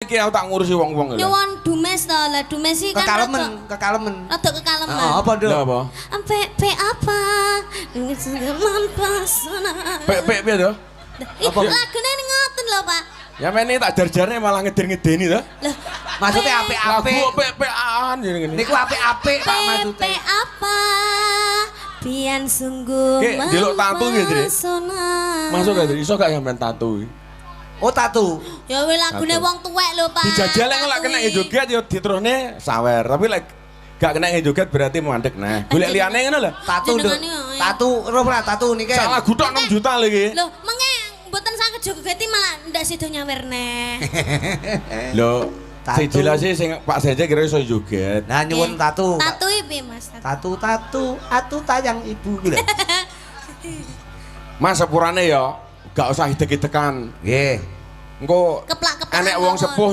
Iki aku tak ngurusi wong-wong lho. Nyuwun dumes to. Lah dumes iki kan Kekalemen, rada kekalemen. rada kekalemen. Heeh, apa, Nduk? Lha apa? P P apa? Mempesona. P P piye to? Ih, Apa? lagune ngoten lho, Pak. Ya mene tak jar-jarne malah ngeder-ngedeni to. Loh, Maksudnya P- apik-apik. Lagu P P an ngene. Niku apik-apik, Pak, P maksudnya. P apa? Pian sungguh Ki, ndelok tato nggih, Dri? mempesona. Masuk gak Dri? Iso gak sampean tato iki? Oh, tatu. Ya wih lagune Tato. wong tuwek lho, Pak. Dijajal lek lek kena Tato joget ya diterusne sawer, tapi lek gak kena joget berarti mandek nah. Golek liyane ngono lho. Tatu, Nduk. Jenengane, oh, iya. Tatu, roh ora tatu niki. Sak lagu tok 6 juta lho iki. Loh, menge mboten saged jogeti malah ndak sida nyawer neh. Lho, Tatu. sing jelas sih sing Pak Seje kira iso joget. Nah, nyuwun tatu. Pak. Tatu iki piye, Mas? Tatu. Tatu tatu, atu tayang ibu ku lho. Mas sepurane ya gak usah idek-idekan. Nggih. Engko Keplak-keplakan enek wong mawon. sepuh.